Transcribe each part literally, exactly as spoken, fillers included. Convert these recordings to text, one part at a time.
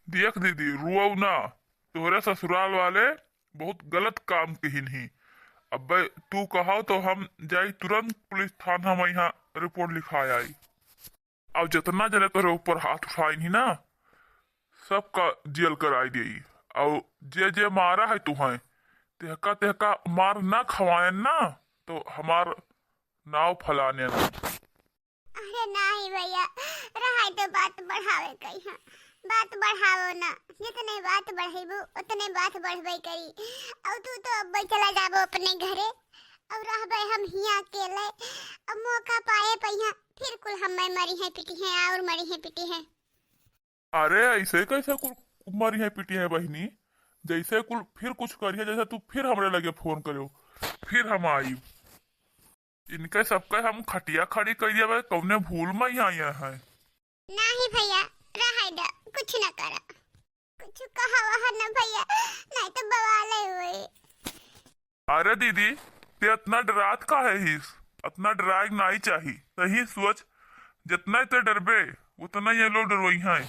देख दीदी, रुआऊ ना, तोहरे ससुराल वाले बहुत गलत काम किहिन ही। अब्बे तू कहो तो हम जाई तुरंत पुलिस थाना में यहाँ रिपोर्ट लिखा आई। और जितना जने तोहरे ऊपर हाथ उठाइन ही ना, सबका जेल कराई देई। और जे जे मारा है तुहैं, तेहका तेहका मार ना खवाएन ना, तो हमार नाव फलाने ना। अरे नाही भैया, रहाई तो बात बढ़ावे कइहाँ। बात बढ़ावो ना, जितने बात बढ़ेबू उतने बात बढ़बे करी। और तू तो अब चला जाबो अपने घरे, और रहबे हम हियाँ अकेले। अब मौका पाए पहिया फिर कुल हमें मरी है पिटी है और मरी है पिटी है। अरे ऐसे कैसे कुल मरी है पिटी है बहिनी, जैसे कुल फिर कुछ करिए, जैसे तू फिर हमरे लगे फोन करियो, फिर हम आई। इनके सबके हम खटिया खड़ी कर देबे, कौने भूल में ही आए हैं। नाही भैया, रहाई दा, कुछ न करा, कुछ कहा वहा न भैया, नहीं तो बवाले हुए। अरे दीदी, ते इतना डरात काहे हिस? इतना डराए के नाई चाही। सही सोच, जितना ते डरबे, उतना ये लोग डरवई हैं।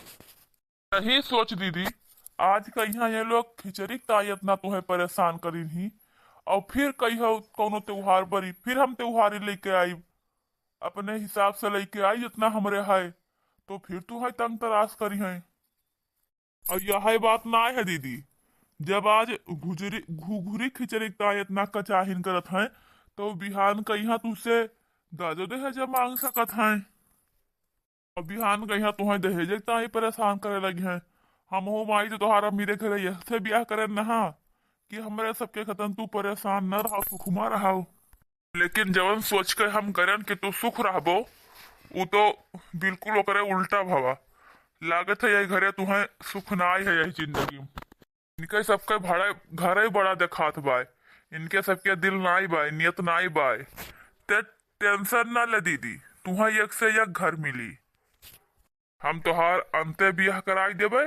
सही सोच दीदी, आज का यहाँ ये लोग खिचड़ी का इतना तुहैं परेशान करिन ही, और फिर कहियो कौनो त्योहार बरी, फिर हम त्योहारी लेके आइब, अपने हिसाब से लेके आई जितना हमरे है, तो फिर तुहैं तंग तराश करिहैं। और यह बात ना है दीदी, जब आज घुजरी, घुघुरी खिचड़ी का इतना कचाहिन करत हैं, तो बिहान कहिया तुझसे दाजो दहेज मांग सकत हैं। और बिहान कहिया तुहैं दहेज का ही परेशान करे लगिहैं। हमहू माई तो तोहार अमीरे घरे यह से ब्याह करे नहा कि हमरे सबके खतन तू परेशान न रहो, सुखमा रहो। लेकिन जवन सोच के हम करन कि तू सुख रहबो, उ तो बिल्कुल ओकरे उल्टा भवा। लागत है यही घरे तुहैं सुख नाई है यही जिंदगी में। इनके सबके भाड़ा, घर ही बड़ा देखात बाय, इनके सबके दिल नाई बाय, नियत नाई बाय। ते टेंशन ना ले दीदी, तुहैं एक से एक घर मिली। हम तोहार अंते बियाह कराई देबे,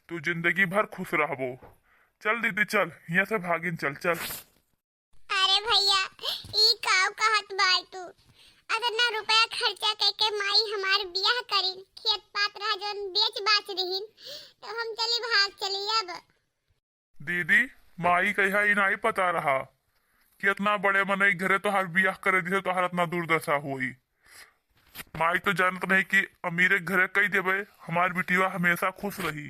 तू जिंदगी भर खुश रहबो। चल दीदी चल, हियाँ से भागिन चल, चल। अरे भैया, ई काव कहत बाय तू? अतना रुपया खर्चा करके माई हमार बियाह करिन, खेत पात रहा जौन बेच बाच दिहिन, तो हम चली भाग चली अब। दीदी, माई कहिया ई नाई पता रहा कि इतना बड़े मनई घरे तोहार बियाह करे दिहे, तोहार इतना दुर्दशा होई। माई तो जानत नहीं कि अमीरे घरे कई देबे, हमार बिटिया हमेशा खुश रही,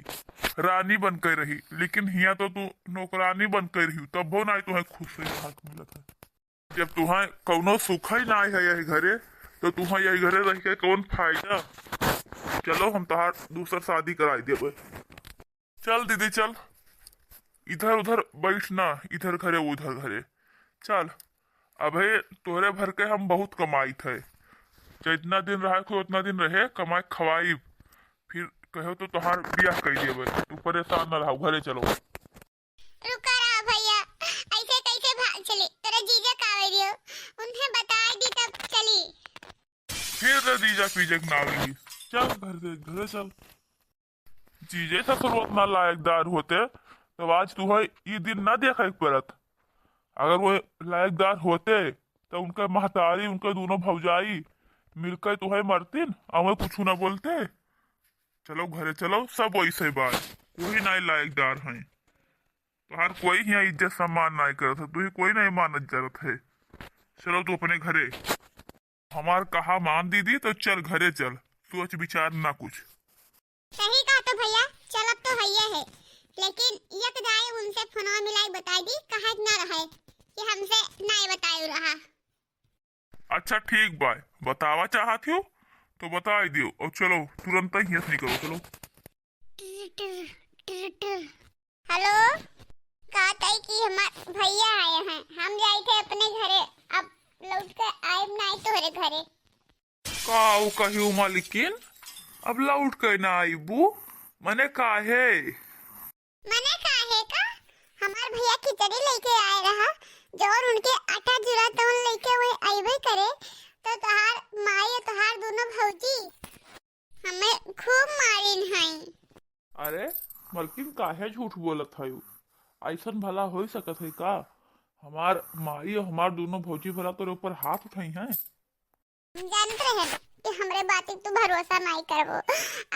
रानी बन के रही, लेकिन हियाँ तो तू नौकरानी बन के रही, तब वो नाई तुहैं खुश रही हक मिलत है। जब तुहैं कौनो सुख ही नाई है यही घरे, तो तुहैं यही घरे रह के कौन फायदा? चलो हम तोहार दूसर शादी कराई देबे। चल दीदी चल, इधर उधर बैठ ना, इधर घरे उधर घरे। चल, अबे तोहरे भर के हम बहुत कमाइत है। जितना दिन रहे को उतना दिन रहे, कमाई खवाई, फिर कहो तो तोहार बियाह कर देबे। तू परेशान ना रहो, घरे चलो। रुका रहा भैया, ऐसे कैसे भाग चली? तेरे जीजा का आवे दियो, उन्हें बता दी तब चली। फिर तो जीजा पीजे के नाम ली। चल घर से, घरे चल। जीजे ससुर उतना लायकदार होते, तब आज तुहैं ई दिन ना देखे के पड़त। अगर वो लायकदार होते, तो उनके महतारी, उनके दोनों भौजाई मिलकर तुहैं मरतीन, और वो कुछ ना बोलते। चलो घरे चलो, सब वैसे बात, कोई नाई लायकदार हैं। तोहार कोई हियाँ इज्जत सम्मान नाई करत है, तुही कोई नाई मानत जरत है। चलो तू अपने घरे। हमार कहा मान दीदी, तो चल घरे चल, सोच विचार ना कुछ। सही कहा तो भैया, चलब तो हइये है, लेकिन एक जाए उनसे फोनवा मिलाई बताई दी, कहे ना रहे कि हमसे नाई बताए रहा। अच्छा ठीक बाय, बतावा चाहत हो तो बताई दियो, और चलो तुरंत ही हियाँ से निकलो, चलो। हेलो, कहत है कि हमार भैया आए हैं, हम जाइत है अपने घरे, अब लौट के आइब नाई तोहरे घरे। का उ कहियो मालकिन, अब लौट के ना आइबू? मने काहे? मने काहे का? हमार भैया खिचड़ी लेके आए रहा, जौन उनके आटा जुरा तौन लेके वही आइबे करे, तो तोहार माई और तोहार दोनों भौजी हमें खूब मारिन हई। अरे मलकिन, काहे झूठ बोलत हयू? ऐसन भला हो सकत है का? हमार माई और हमार दोनों भौजी भला तोरे ऊपर हाथ उठाई हैं? हम जानत रहे कि हमरे बात तू भरोसा नहीं करबो।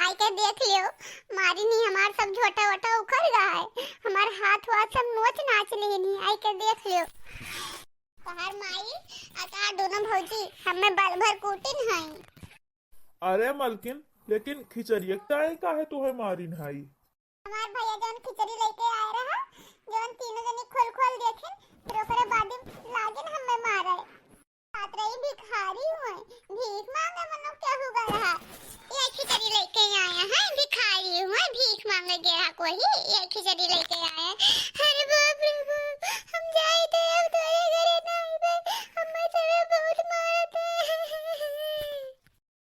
आई के देख लियो, मारिन ही हमार सब झोटा। के देख लियो। तोहार माई आ तोहार दोनों भौजी हमें बल भर कूटिन हई। अरे मलकिन, लेकिन खिचड़िया के ताई काहे तोहे मारिन हई? हमार भैया जौन खिचड़ी लेके आए रहा, जौन तीनों जनी खोल खोल देखिन, फिर ओकरे बाद ही लागिन हमें मारे। बात रही भिखारी हुए, भीख मांगे मनो क्या हुआ रहा? ये खिचड़ी लेके आया है, भिखारी हुए, भीख मांगे गया कोई, ये खिचड़ी लेके आया है। अरे बाप रे बाप, हम जाई थे, अब तोरे घरे ना आइबे, हमें सवे बहुत मारत है।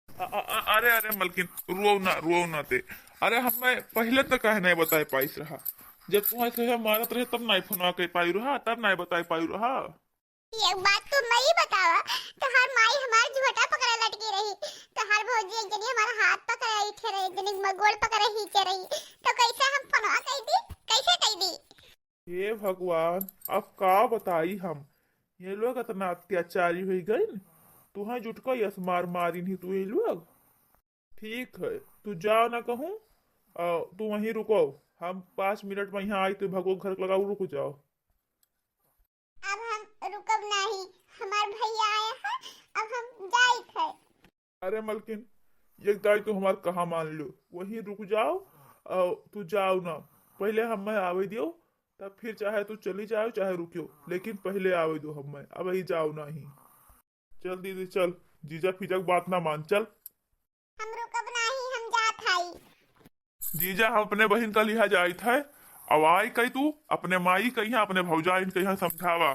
अ-, अ-, अ-, अरे, अरे मलकिन, रोओ ना, रोओ ना ते। अरे हमें पहिले तो काहे नहीं बताए पाइस रहा? जब तुम्हें सहे मारत रहे तब नहीं फोनवा कर पाई रहा, तब नहीं बताए पाई रहा। एक बात तू मई बतावा, तोहार माई हमार झोटा पकड़े लटकी रही, तोहार भौजी एक जनी हमार हाथ पकड़े इठे रही, एक जनी हमार गोड़ पकड़े हीचे रही, तो कैसे हम फोनवा कई दी? कैसे कई दी? हे भगवान, अब का बताई हम, ये लोग इतना अत्याचारी हुई गइन, तुहें जुटका यस मार मारिन ही तू ये लोग। ठीक है, तू जाओ ना कहूँ, अ, तू वहीं रुको, हम पाँच मिनट में यहाँ आई, तू भगो घर लगाऊ, रुक जाओ। अब हम रुकब नाही, हमार भैया आया है, अब हम जाइत है। अरे मलकिन, एक दाई तो हमार कहा मान लो, वहीं रुक जाओ, अ, तू जाओ ना, पहले हमें आवे दियो, तब फिर चाहे तू चली जाओ, चाहे रुकियो, लेकिन पहले आवे दो हमें, अब ही जाओ नहीं। चल दीदी चल, जीजा फिजा के बात ना मान, चल। हम रुकब नाही, हम जात हई। जीजा, हम अपने बहिन का लिहा जाइत है, अब आई कई तू, अपने माई कहिया, अपने भौजाइन कहिया समझावा,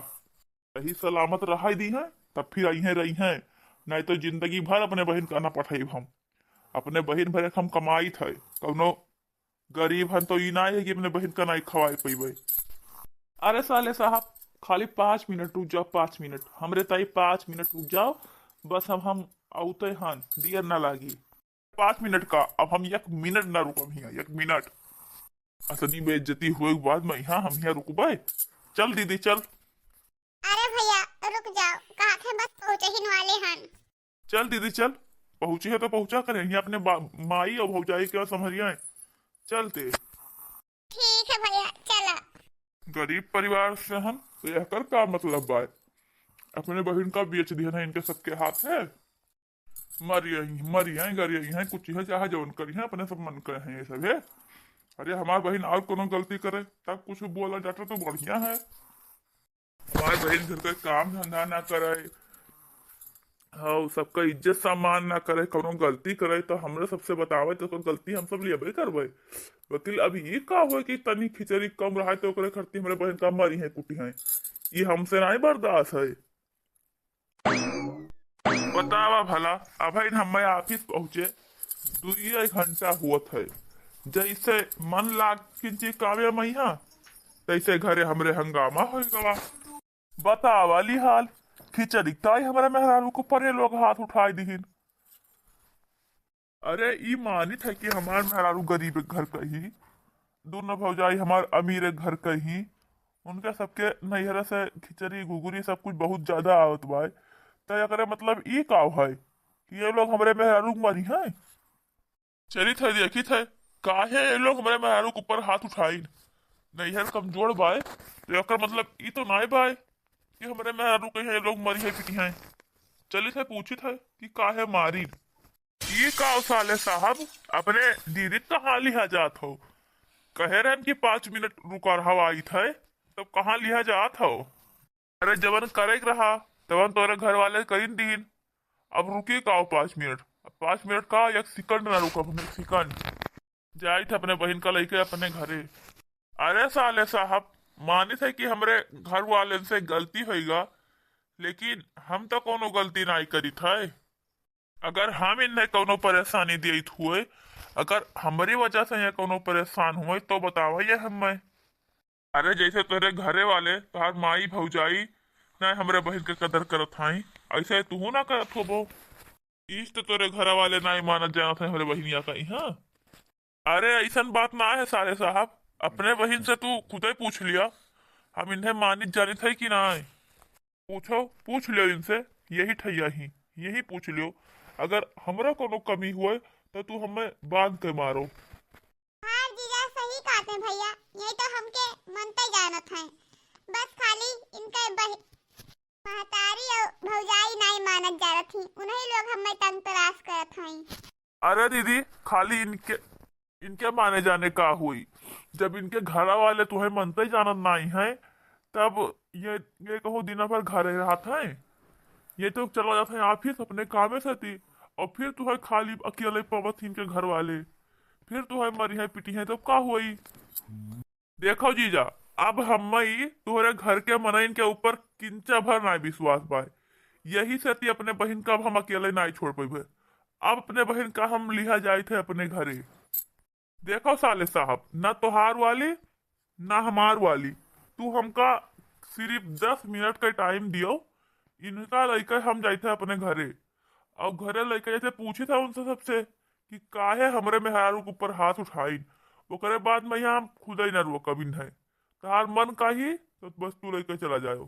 सही सलामत रहाई दी है, तब फिर आई है रही है, नहीं तो जिंदगी भर अपने बहिन का ना पठाइब हम। अपने बहिन भरे हम कमाइत है, कौनो गरीब हन तो ई ना है कि अपने बहिन का नाई खवाए पइबे। अरे साले साहब, खाली पाँच मिनट रुक जाओ, पाँच मिनट, हमरे ताई पाँच मिनट रुक जाओ, बस हम, हम आउते हन, दियर ना लागी। पाँच मिनट का, अब हम एक मिनट ना रुकब हियाँ, एक मिनट। असली बेइज्जती हुए के बाद में यहाँ हम यहाँ रुकबे? चल दीदी, चल। अरे भैया, रुक जाओ, कहा थे बस पहुँचे ही वाले हन। चल दीदी, चल, पहुँची है तो पहुँचा करे, यहाँ अपने बा-, माई और भौजाई के संभरिया है। चलते। ठीक है भैया, चला। गरीब परिवार से हम, तो यह कर का मतलब बाय? अपने बहिन का बेच दिया ना इनके सबके हाथ है। मर यही, मर यही, गर यही है, कुछ है, चाहे जौन करी है, अपने सब मन के हैं ये सब है। अरे हमार बहिन और कोनो गलती करे, तब कुछ बोला जाता तो बढ़िया है। हमार बहिन घर का काम धंधा ना करे, हाँ, सबका इज्जत सम्मान ना करे, कोनो गलती करे तो हमरे सबसे बतावे तो ओकर गलती हम सब लेबे करबे। वकील, अब ये का होए कि तनी खिचड़ी कम रहा तो ओकरे खरती हमरे बहिन का मरी है, कुटी है, ये हमसे नहीं बर्दाश्त है। बतावा भला, अबहिन हम्मे ऑफिस पहुँचे दुइये घंटा हुअत है, जैसे मन लाग किंची कामे मइहा, तैसे घरे हमरे हंगामा होइ गवा। बतावा ली हाल, खिचड़ी ताई हमरे मेहरारू के ऊपर ये लोग हाथ उठाई दिहिन। अरे, ई मानित है कि हमार मेहरारू गरीब घर क ही, दुनो भौजाई हमार अमीर घर क ही, उनके सबके नैहरे से खिचड़ी, घुघुरी सब कुछ बहुत ज्यादा आवत बा। त एकरे मतलब ई का है कि ये लोग हमरे मेहरारू के मारी हैं? चलित है, देखित है, काहे ये लोग हमरे मेहरारू के ऊपर हाथ उठाइन? नैहर कमजोर बाय, तो एकर मतलब ई तो नाय बाय कि हमरे मेहरारू के ये लोग मरी है, पिटी हैं। चलित है, पूछित है कि काहे मारिन। ई का साले साहब, अपने दीदी कहाँ लिहा जात हो? कहे रहन कि पाँच मिनट रुका रहा, आइत है, तब कहाँ लिहा जात हो? अरे, जवन करे के रहा, तवन तोरे घर वाले करीन दीन। अब रुकी का पाँच मिनट? अब पाँच मिनट का, एक सेकंड ना रुकब हम, एक सेकंड। जाइत है अपने बहिन का लइके अपने घरे। अरे साले साहब, मानित है कि हमरे घर वाले से गलती होइगा, लेकिन हम तो कोनो गलती नाई करित है। अगर हम इन्हें कोनो परेशानी देत हुए, अगर हमरी वजह से ये कोनो परेशान हुए, तो बतावा ये हमें। अरे, जैसे तोरे घरे वाले, तोहार माई भौजाई, ना हमरे बहिन के कदर करत हई, ऐसे तूहू ना करत होबो। इस तो तोरे घर वाले ना मानत जानत है हमरे बहिनिया का यहाँ। अरे, ऐसन बात ना है साले साहब, अपने बहिन से तू खुदे पूछ लिया, हम इन्हें मानित जानित है कि ना। पूछो, पूछ लियो इनसे, यही ठैया ही, यही पूछ लियो। अगर हमरा कोनो कमी हुए, तो तू हमें बांध के मारो। हाँ जीजा, सही कहते हैं भैया, यही तो हमके मनते जानत हैं। बस खाली इनके बह-, महतारी अउ भौजाई नाई मानत जात ही, उन्हीं लोग हमें तंग तराश करत हई। अरे दीदी, खाली इनके, इनके माने जाने का हुई? जब इनके घरा वाले तुहे मनते जानत नाई हैं, तब ये, ये कहूँ दिना भर घरे रहत हैं, ये तो चला जात है ऑफिस अपने कामे से ती, और फिर तुहे खाली अकेले पावत ही इनके घर वाले, फिर तुहे मरी है पिटी है, तब का हुई? देखो जीजा, अब हम्मई तोहरे घर के मनइन के ऊपर किंचा भर नाई विश्वास बाय। यही से ती अपने बहिन का अब हम अकेले नाई छोड़ पइबे। अब अपने बहिन का हम लिहा जाइत है अपने घरे। देखो साले साहब, ना तोहार वाली, ना हमार वाली, तू हमका सिर्फ दस मिनट का टाइम दियो, इनका लइके हम जाइत है अपने घरे। और घरे लइके जैसे पूछित है उनसे सबसे कि काहे हमरे मेहरारू के ऊपर हाथ उठाइन, ओकरे बाद में यहाँ हम खुदे न रोकब इन्हें। तहार मन कही तो बस तू लइके चला जायो,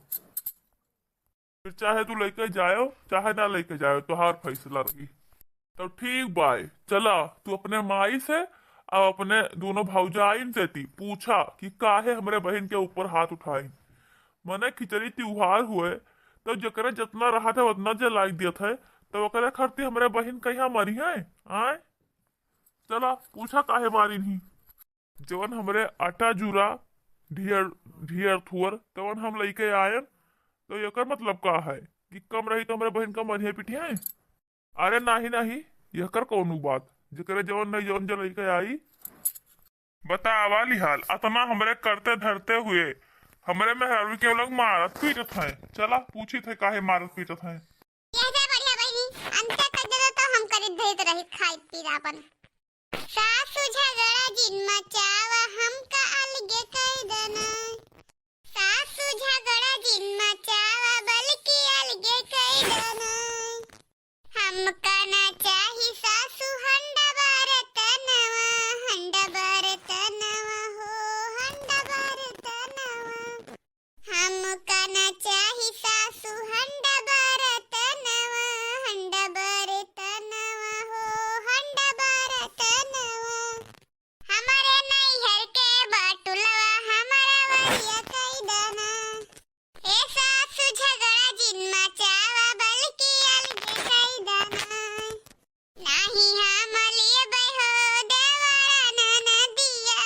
फिर चाहे तू लइके जायो चाहे ना लइके जायो, तोहार फैसला रही। तो ठीक बाय, चला तू अपने माई से और अपने दोनों भौजाइन से ती पूछा कि काहे हमरे बहिन के ऊपर हाथ उठाइन। मने खिचड़ी त्योहार हुए तो जकरे जितना रहत है उतना जे लाइ देत है, तो ओकरे खरती हमरे बहिन कहिया मरी है? आय, चला पूछा काहे मारिन ही। जवन हमरे आटा जूरा ढियर, ढियर थुअर तवन हम लइके आयन, तो एकर मतलब का है कि कम रही तो हमरे बहिन का मरिहे पिटिहे? अरे नाही नाही, एकर कौनो बात, जेकरे जवन नहीं जवन जे लइके आई। बतावा लिहाल, अतना हमरे करते धरते हुए हमरे मेहरारू के लोग मारत पीटत हैं। चला पूछित है काहे मारत पीटत हैं। यह से बढ़िया बहिनी, अंते कर देता तो हम करीत धरीत रही खाई पी आपन। सासु झगड़ा जिन मचावा, हमका अलगे कई देना। सासु झगड़ा जिन मचावा, बल्कि अलगे कई देना। हमका ना चाही सासु हंडा बरतनवा, हंडा बरतनवा हो, हंडा बरतनवा। हमका ना चाही सासु हंडा बरतनवा, हंडा बरतनवा हो, हंडा बरतनवा। हमरे नैहर के बाटुलवा, हमरा वरिया कई दाना। ए सासु झगड़ा जिन मचावा, बल्कि अलगे कई दाना। नाही हम लेबै हो देवरा ननदिया,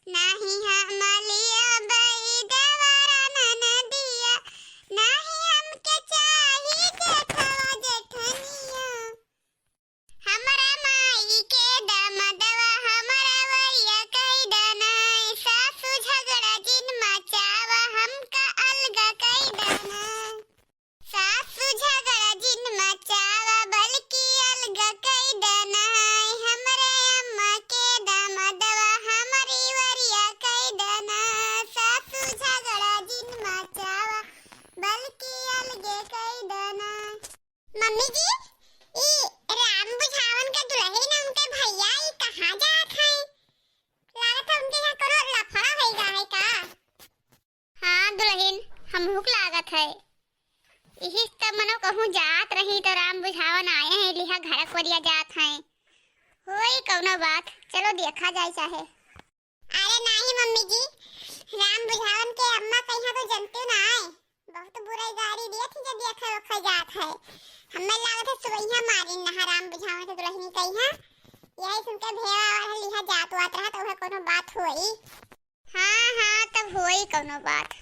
नाही हम लेबै देवरा ननदिया, नाही हमके चाही जेठवा जेठनिया। हमरा माई के दमदवा, हमरा वरिया कई दना, ए सासु झगड़ा जिन मचावा, हमका अलगा कई दना। सासु झगड़ा जिन मचावा, बल्कि अलगा कई दना, हमरे अम्मा के दमदवा, हमरी वरिया कई दना। सासु झगड़ा जिन मचावा, बल्कि अलगे कई दना। मम्मी जी, ई राम बुझावन के दुलहिन उनके भैया ई कहाँ जात हैं? लागत है उनके यहाँ कोनो लफड़ा होइगा है का? हाँ दुलहिन, हमहू के लागत है। इही त मनो कहूँ जात रही तो राम बुझावन आए हैं, लिहा घरक वरिया जात हैं। होई कौनो बात, चलो देखा जाए चाहे। अरे नाही मम्मी जी, राम बुझावन के अम्मा कहिया तो जनते ना आए, बहुत बुराई गारी दिए थी जब देखा ओखा जात है। हमें लागत है सुबहिया मारिन नहा राम बुझावन के दुलहिन कहिया, यही सुन के भेवा वाला लिहा जात वात रहा तो वह कोनो बात होई। हाँ, हाँ, तब होई कौनो बात।